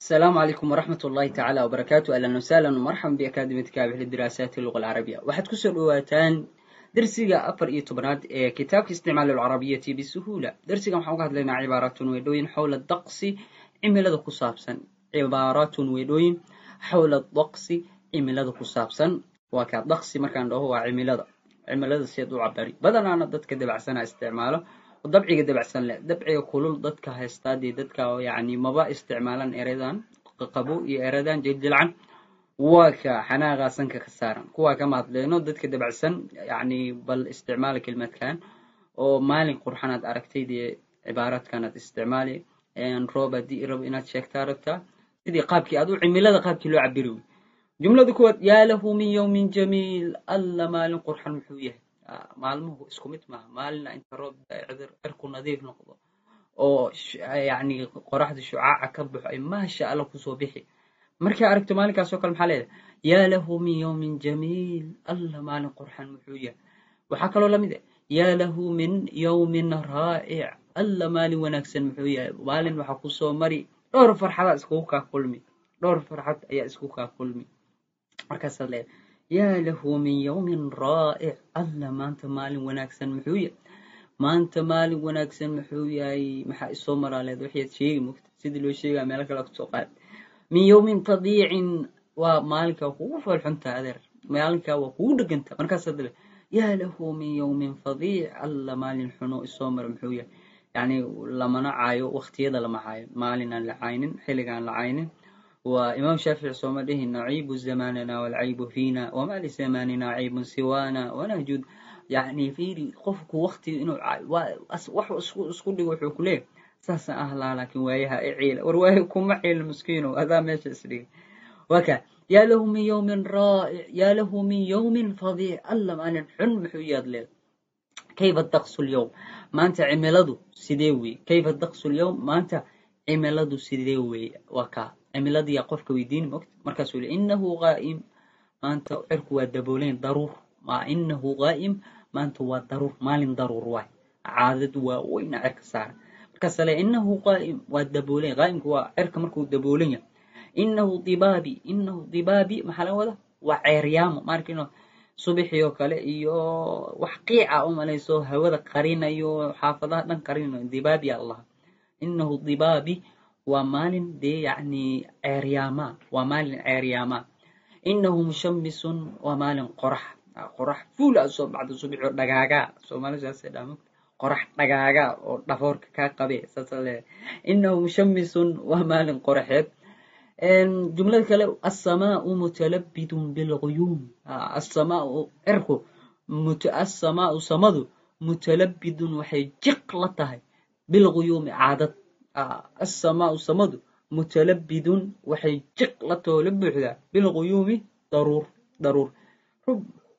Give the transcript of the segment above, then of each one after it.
Asalaamu calaykum waraxmat ullahi tacaala wabarakaatu. Ahlan wasahlan marxaban biakaademiyat Kaabix lidiraasaati luga alcarabiya. Waxaad kusoo dhawaataan darsiga 14aad ee kitaabka Isticmaal alcarabiyati bisuhuula. Darsigan waxaan uga hadlaynaa cibaaraatun, weedhooyin, xowla daqsi, cimilada ku saabsan. Cibaaraatun, weedhooyin, xowla daqsi, cimilada ku saabsan. Waa kaa daqsi markaan dhaho, waa cimilada. Cimilada siad u cabari, badanaana dadka dabacsana isticmaalo, dabciga dabacsan leh. Dabciga kulul dadka haystaa dee, dadka yani maba isticmaalan eredan qabo iyo eredan jiljilcan. Waa ka xanaaqa sanka ka saaran, kuwaa kama hadleyno. Dadka dabacsan yani bal isticmaala kelimadkan oo maalin qurxanaad aragtay, dee cibaaraadkanaad isticmaali. Roob haddii rabo inaad sheegtaa rabtaa, sidii qaabkii aad u cimilada qaabkii loo cabiri wey. Jumlada kuwaad: yaa lahu min yawmin jamiil, alla maalin qurxan muxuu yahay. Maalmuhu isku mid maaha. Maalina inta roob cirku nadiif noqdo oo yani qoraxda shucaaca ka baxo, ay maasha Allah kusoo bixi. Markaa aragto maalinkaas oo kale, maxaa leedahay? Yaa lahu min yawmin jamiil, alla maalin qurxan muxuu yahay. Waxaa kaloo lamid ah: yaa lahu min yawmin raa'ic, alla maalin wanaagsan muxuu yahay. Maalin waxaa kusoo mari dhowr farxadaa iskugu kaa kulmi, dhowr farxad ayaa isku kaa kulmi. Markaasaad leedahay: yaa lahu min yawmin raa'ic, alla maanta maalin wanaagsan muxuu yahay, maanta maalin wanaagsan muxuu yahay. Maxaa isoo maraa leed, waxyaad sheegi mogta sidii loo sheegaa, meelo kale kusoo qaad. Min yawmin fadiicin, waa maalinkaa kugu foolxunta adeer, maalinkaa waa kugu dheganta. Markaasaad le: yaa lahu min yawmin fadiic, alla maalin xuno isoo mara muxuu yahay. Yani lamana caayo, waktiyada lama caayo, maalin aan la caynin, xilliga aan la caynin. Waa Imaam Shaafici sooma dhihin: naciibu zamanana walcaybu fiina wama lizamanina caybun siwana wanahjud. Yani fiiri, qofku wakti inuu wax isku dhigo, wuxuu ku leeyahy saasaan ahlaa, laakiin waayaha i ciila. War waayo kuma ciil, miskiino, adaa meesha isdhigay. Waa ka: yaa lahu min yawmin raa'ic, yaa lahu min yawmin fadiic, alla maalin xun muxuu yaad leeda. Kayfa daqsu lyowm, maanta cimiladu sidee weye? Kayfa daqsu lyowm, maanta cimiladu sidee weye? Waa kaa cimiladiyaa qofka weydiini mogta. Markaasuu le: inahu qaa'im, maanta cirku waa dabooleyn daruur. Inahu qaa'im, maanta waa daruur, maalin daruur waay, caadad waa weyna cirka saaran. Markaasa le: inahu qaa'im, waa dabooleyn. Qaa'imku waa cirka markuu daboolan yahay. Inahu dibaabi, inahu dibaabi maxaa laga wadaa? Waa ceeryaamo. Maarkino subixii oo kale iyo wax qiica u malayso hawada qarinayo, xaafadaha dhan qarinayo, dibaabi allah. Inahu dibaabi, waa maalin dee yacni ceeryaama, waa maalin ceeryaama. Inahu mushamisun, waa maalin qorax, qorax fuula soo baxda subixi oo dhagaagaa. Soomaali saasay dhaha, qorax dhagaagaa oo dhafoorka kaa qabe, saasa leeyahay. Inahu mushamisun, waa maalin qoraxeed. Jumlada kale: asamaau mutalabidun bilguyuum. Asamaau, cirku, asamaau, samadu, mutalabidun, waxay jiq la tahay, bilguyuumi, caadad. Asamaau, samadu, mutalabidun, waxay jiq la taho, la buuxdaa, bilguyuumi, daruur, daruur.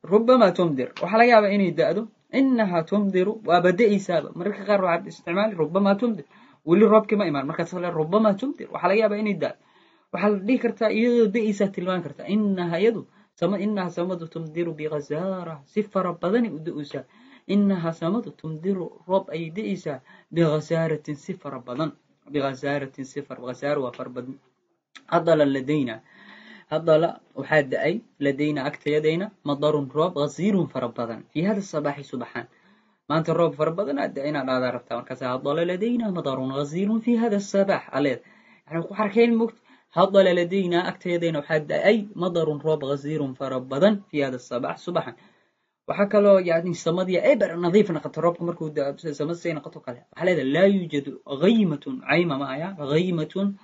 Rubama tumdir, waxaa laga yaabaa inay da'do. Inahaa tumdiru, waaba da'aysaaba. Mararka qaar waxaad isticmaali rubama tumdir, weli roobkii ma imaan. Markaas le rubama tumdir, waxaa laga yaabaa inay da'do. Waxaa la dhihi kartaa iyadoo da'aysaa tilmaan kartaa: inaha iyadu sama, inaha samadu, tumdiru bikazaara, si fara badanay u da'aysaa. Inahaa samadu, tumdiru, roob ayay da'aysaa, bikhasaaratin, si fara badan, bikhasaaratin, si fara. Khasaaro waa fara badan. Hadala ladayna, hadala, waxaa da'ay, ladayna, agtayadayna, madarun, roob, khasiirun, fara badan, fii hada sabaaxi, subaxaan. Maanta roob fara badan aa da inaad dhaadaa rabtaa. Markaas hadala ladayna madarun khasiirun fi hada sabaax aleed, yani ku xarkeyn mogta. Hadala ladayna, agtayadayna waxaa da'ay, madarun, roob, khasiirun, fara badan, fi hada sabaax, subaxan. Waxaa kaloo yani samadii eber nadiif noqoto roobka markuu samad say noqoto kale, waxaa leedahay: laa yuujadu haymatun, cayma ma aya, haymatun,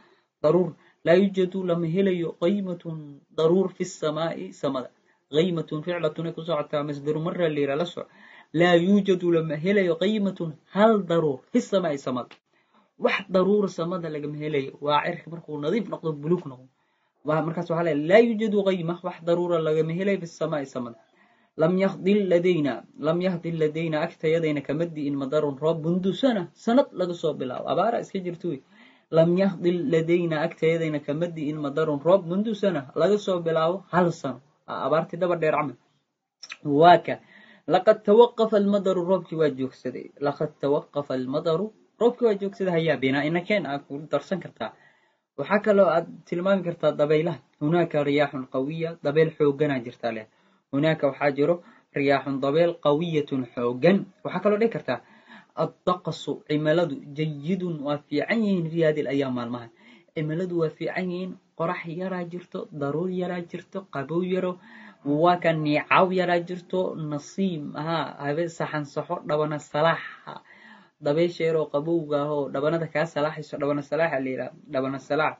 daruur. Laa yuujadu, lama helayo, haymatun, daruur, fi samaa'i, samada. Haymatun ficlatun ay ku socotaa, masdaru mara la la soco. Laa yuujadu, lama helayo, haymatun, hal daruur, fi samaa'i, samada. Wax daruura samada lagama helayo. Waa cirka markuu nadiif noqdo, buluug noqdo. Markaas waxaa leeyahay: laa yuujadu hayma, wax daruura lagama helayo, fi samaa'i, samada. Lam yahdil ladayna, lam yahdil ladayna, agtayadayna kama di'in, madarun, roob, mundu sana, sanad laga soo bilaabo. Abaara iska jirto wey. Lam yahdil ladayna, agtayadayna kama di'in, madarun, roob, mundu sana, laga soo bilaabo hal sano. Abaartii daba dheer camal. Waa ka: laqad tawaqafa almadaru, roobkii waa joogsaday. Laqad tawaqafa almadaru, roobkii waa joogsaday. Hayaa binaa inakeen aa ku darsan kartaa. Waxaa kaloo aad tilmaami kartaa dabaylaha. Hunaaka riyaaxun qawiya, dabeyl xooganaa jirtaa leh. Hunaaka waxaa jiro riyaaxun, dabeyl, qawiyatun xoogan. Waxaa kaloo dhihi kartaa addaqsu, cimiladu, jayidun waa fiican yihiin, fi hadi alayaam, maalmahan cimiladu waa fiican yihiin. Qorax yaraa jirto, daruur yaraa jirto, qabow yaro waa ka niicaw yaraa jirto, nasiim haa habe, saxansaxo, dhabana salaaxa, dabaysha yaroo qabowga ah oo dhabanada kaa salaaxayso, dhabana salaaxa la yidhaha. Dhabana salaax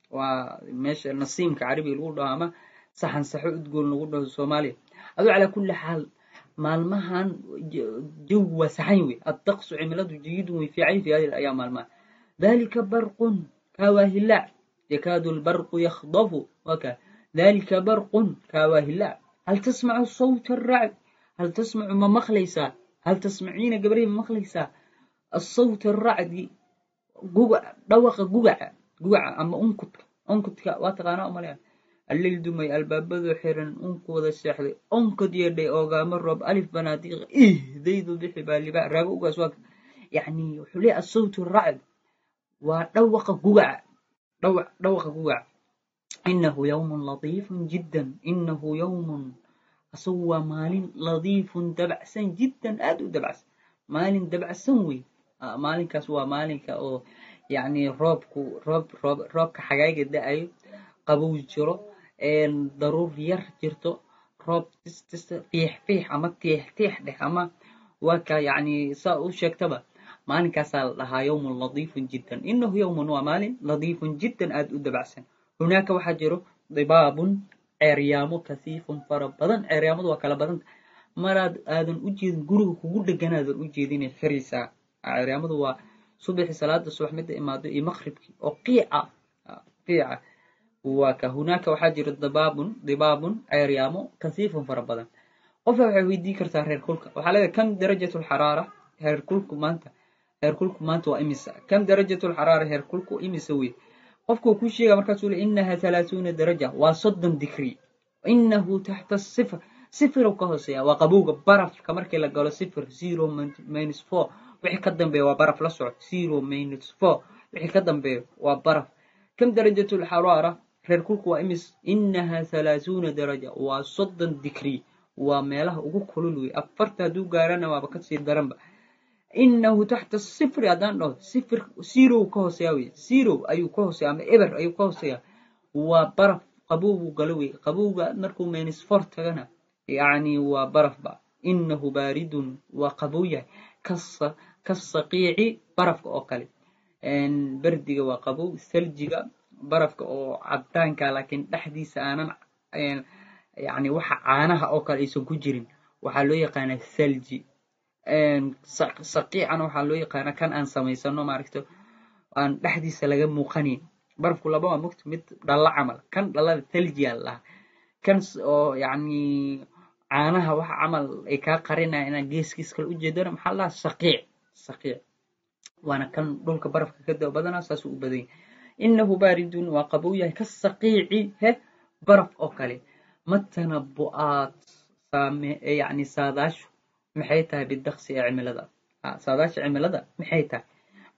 waa meesha nasiimka carabiga lagu dhaho ama saxansaxo udgoon lagu dhaho Soomaaliya. Aduu calaa kulli xaal maalmahan jawigu waa saxan wey. Addaqsu, cimiladu, jayidun way fiican fi hadi alayaam, maalmaha. Dalika barqun, kaa waa hilaac. Yakaadu albarqu yakhdafu, waa kaa. Dalika barqun, kaa waa hilaac. Hal tasmacu sawta aracd? Hal tasmacu, ma maqlaysaa? Hal tasmaciina, gabarey, ma maqlaysaa asawt aracdi, guga, dhawaqa gugaca, gugaca ama unkudka? Unkudka waa taqaanaa umalaya. Allil dumay, albaabadu xiran, unku wada seexday, onkod yeedhay, oogaamo roob, alif banaadiiq ihdaydu bixi baa libaa raago ugaas. Waa yani wuxuu leeyahy asawt aracd waa dhawaqa gugaca, dhawaqa gugaca. Inahu yawmun latiifun jiddan. Inahu yawmun, asagu waa maalin, latiifun dabacsan, jiddan aad u dabacsan, maalin dabacsan wey. Maalinkaas waa maalinka oo yacni roobku roob roob roobka xagaaga da-ayo, qabow jiro, daruur yar jirto, roob tis tis, fiix fiix ama tiix tiix dheh ama waa ka yacni saa u sheegtaba, maalinkaasaa la dhahaa yawmun latiifun jiddan. Inahu yawmun, waa maalin, latiifun jiddan, aad u dabacsan. Hunaaka waxaa jiro dibaabun, ceeryaamo, kasiifun fara badan. Ceeryaamadu waa kala badanta, maraad aadan u jeedin guriga kugu dheganaadan u jeedinay xiraysaa. Ceeryaamadu waa subaxi salaada subax mida imaado iyo maqribkii oo qiica qiica waa ka. Hunaaka waxaa jira dibaabun, ceeryaamo, kasiifun fara badan. Qofka waxay weydiin kartaa reer kulka. Waxaa leedahay kam darajatu lxaraara, heer kulku maanta, heer kulku maanta waa imisa? Kam darajatu lxaraara, heer kulku imisa wey? Qofku ku sheega markaasuu le inaha 30 daraja, waa 30 degree. Inahu taxta sifr, sifir ka hooseeya, waa qabowga barafka markii la galo sifir, 0 -4 wixii ka dambeeya waa baraf. La soco, 0 -4 wixii ka dambeeya waa baraf. Kam darajatu lxaraara, reer kulku waa imis? Inaha 30 daraja, waa 30 degree, waa meelaha ugu kulul wey. 40 hadduu gaarana waaba kasii daranba. Inahu taxta sifri haddaan dhaho, sifir, zero ka hooseeya wey, zero ayuu ka hooseeya ama eber ayuu ka hooseeya, waa baraf, qabowbuu galo wey. Qabowga markuu -4 tagana yacni waa barafba. Inahu baaridun, waa qabow yahay, kasaqiici, barafka oo kale. Berdiga waa qabow, saljiga, barafka oo cadaanka laakiin dhexdiisa aanan yani waxa caanaha oo kale aysan ku jirin waxaa loo yaqaanaa salji. Saqiicana waxaa loo yaqaanaa kan aan samaysano, maaragto, aan dhexdiisa laga muuqanayn. Barafku laba waa mugta, mid dhalla camal, kan dhallada thaljiyaa la dhahaa, kan oo yacni caanaha waxa camal ay kaa qarinaya inaad geeskiis kale ujeedana maxaa la dhahaa? Saqiic, saqiic waana kan dhulka barafka ka daba badanaa, saasuu u badan yahay. Inahu baaridun, waa qabow yahay, kasaqiici, he, baraf oo kale. Ma tanabu'aat saame, yacni saadaashu maxay tahay? Bidaqsi ee cimilada, saadaasha cimilada maxay tahay?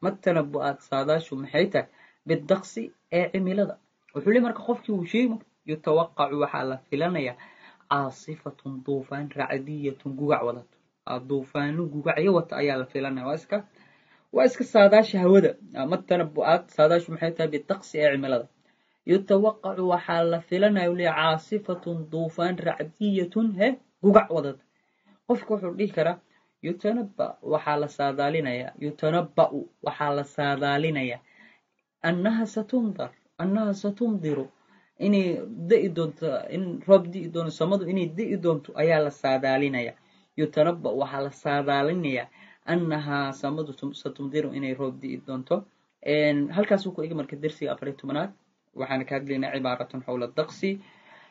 Ma tanabu'aat, saadaashu maxay tahay? Bidaqsi ee cimilada. Wuxuu leey marka qofkii uu sheegi, yutawaqacu, waxaa la filanayaa, caasifatun, duufaan, racdiyatun, gugac wadato, duufaano gugacyo wata ayaa la filanaya. Waa iska saadaasha hawada. Ma tanabu'aat, saadaashu maxay tahay? Bidaqsi ee cimilada. Yutawaqacu, waxaa la filanaya uu leeyahay, caasifatun, duufaan, racdiyatun, he, gugac wadata. Qofka wuxuu dhihi karaa yutanaba, waxaa la saadaalinayaa, yutanaba'u, waxaa la saadaalinayaa, annaha satumdar, annaha satumdiru, inay da'i doonto, in roob di'i doono, samadu inay di'i doonto ayaa la saadaalinaya. Yutanaba, waxaa la saadaalinayaa, annahaa, samadu, satumdiru, inay roob di'i doonto. Halkaasuu ku egi marka dersiga 14aad. Waxaan ka hadlaynaa cibaaratun xawla daqsi.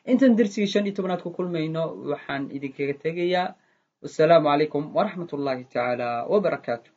Intaan dersiga 15aad ku kulmayno waxaan idinkaga tegayaa wasalaamu calaykum waraxmat ullahi tacaala wabarakaatu.